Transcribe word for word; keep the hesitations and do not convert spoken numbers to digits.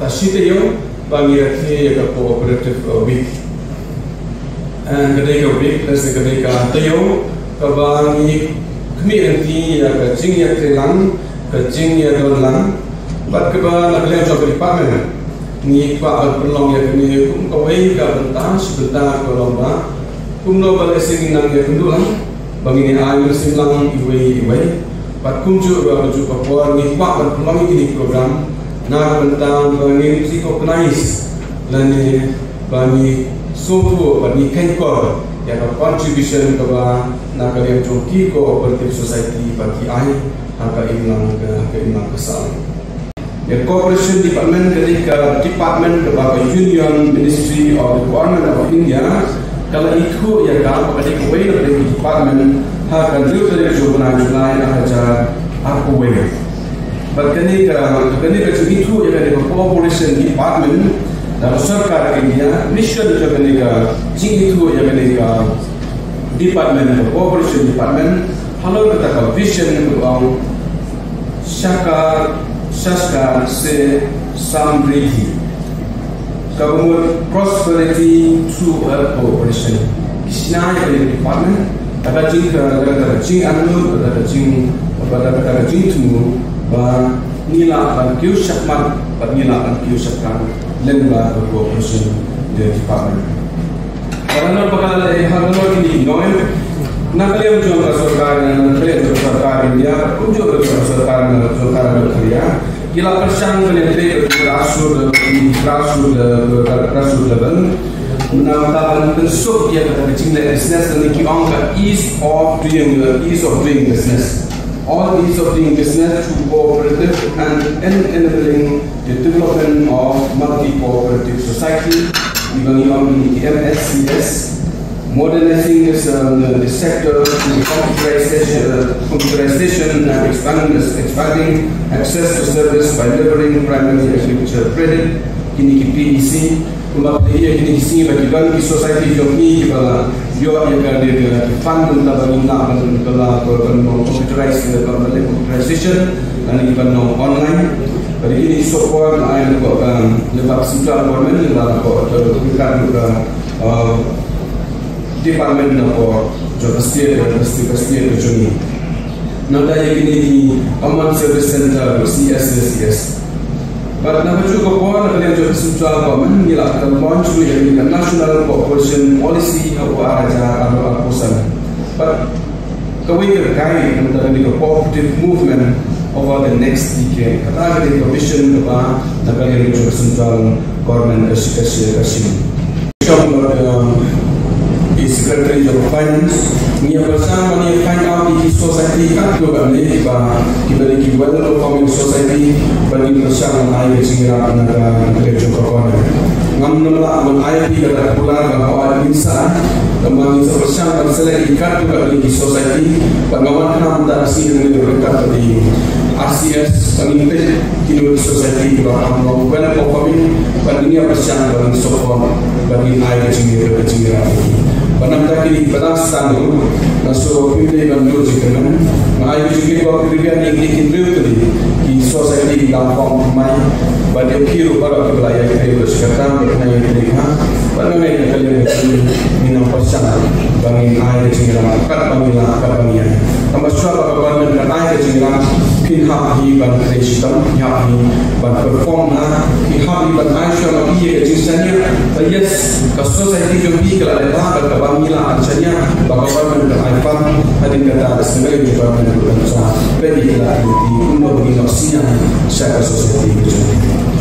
Tashi taïew ba ngi rakhe ïa ka Cooperative, uh, Week. And ka dei ka week, lane ka dei ka taïew kaba ngi khmih lynti ïa ka jingïatreilang, ka jingïadonlang, bad kaba na ka liang jong ka department ngi kwah ban pynlong ïa kane kum kawei ka bynta shi bynta kaba long ba kumno ba lehse ngin nang ïakynduh lang ba ngin ïa ai mynsiem lang iwei iwei. Bad kumjuh ruh ha kajuh ka por ngi kwah ban pynlong ïa kine ki program na ka bynta ba ngin recognize lane ba ngi sngewthuh bad ngi khein kor ïa ka contribution kaba na ka liang jong ki cooperative society ba ki ai ha ka imlang ka, ha ka imlang ka sahlang. Ïa ka Cooperation Department ka dei ka department kaba ka Union Ministry of the Government of India ka la ithuh ïa ka, ka dei kawei na ka department ha ka hynriew tarik jong u bnai July ar hajar arphew wei. Bad kane ka, kane ka jingithuh ïa kane ka Cooperation Department na ka sorkar ka India, mission jong kane ka jingithuh ïa kane ka department, ka Cooperation Department, halor kata ka vision ka ong Sahkar, Sahkar se Samriddhi. Kaba mut prosperity through a cooperation. Ki shna ïa ka department, kata ka jing, kata ka jingangnud, kata ka jing, kata ka jingthmu, ba ngi lah ban kiew shakhmat, ba ngi lah ban kiew shakhmat lyngba ka cooperation department. Ka la ïoh ba ka la ïoh ha ka la ïoh kine ki nongrim na ka liang jong ka sorkar, na ka liang jong ka sorkar India, kumjuh ruh ka sorkar, na ka sorkar Meghalaya. Ki la pyrshang ban ïatrei ka grassroot, grassroot, grassroot level. Na ka bynta ban pynsuk ïa ka jingleh business, na ki ong ka ease of doing, ease of doing business. All ease of doing business through cooperative and enabling the development of multi-cooperative society, even the M S C S, modernizing this, uh, the, the sector through computerization, uh, computerization and expanding, expanding access to service by leveraging primary agriculture credit, kine ki P E C, kumba phi ïa kine ki sngi ba ki don ki society jong ki kiba la ïoh ïa ka dei ka fund kumta ba ngin lah ban, ban, ban, ban computerize, ban, ban computerization, lane ban long online. Ba dei kine ki support la ai lyngba ka, lyngba ka central government, lyngba ka, ka, ka, ka, uh, department na ka jong ka state, ka state, ka state ka jong ngi. Nangta ïa kine ki Common Service Center, C S C S. Bad na kajuh ka por na ka liang jong ka central government ngi la ka launch ruh ïa ka National Cooperation Policy ha u ar hajar arphew san. Bad kawei ka guide na ka liang ka cooperative movement over the next decade. Kata ka dei ka vision kaba na ka liang jong ka central government ka shi, ka shi, ka shi. Shong, uh, i Secretary of Finance, ngi ïa pyrshang ban ïa find out ïa ki society katto katne kiba, kiba dei ki well performing society, ba ngin pyrshang ban ai ka jingïarap na ka, na ka liang jong ka government. Ngam nym lah ban ai phi kata ka kular ba hooid ngin sa, tangba ngin sa pyrshang ban select ïa katto katne ki society, ba nga wan khnang mynta ka sngi ngin ïa pyrkhat ba dei R C S, ba ngin peit kino ki society kiba kham long well performing, ba ngin ïa pyrshang ban support, ba ngin ai ka jingïarap, ka jingïarap. Ba na ka bynta kine kiba dang sdang ruh, nga sngewbha phi dei ban dur jingkyrmen. Nga ai ka jingkyrmen ba phi dei ban ïa ki hynriew tylli ki society kiba kham mai, ba dei ki ruh baroh kiba la ïatrei ruh shi katta, ba ki la ïatrei ha. Ba na ka bynta ka liang ka jong ngi, ngin nang pyrshang ba ngin ai ka jingïarap katba ngi lah, katba ngi ïa. Tangba shuwa ba ka government kan ai ka jingïarap, phin Hi ban trei shitom, hi ban perform na, hi hap hi ban ai shuwa ma phi ïa ka jingshaniah. Ba yes, ka society jong phi ka la leh bha, ba ka bang ngi la ban shaniah, ba ka government ka ai fund, hadien kata ka sngewbha ka government ka sa. Ba ngi la ïa ki kumno ba ngi la sniang sha ka society ka jong phi.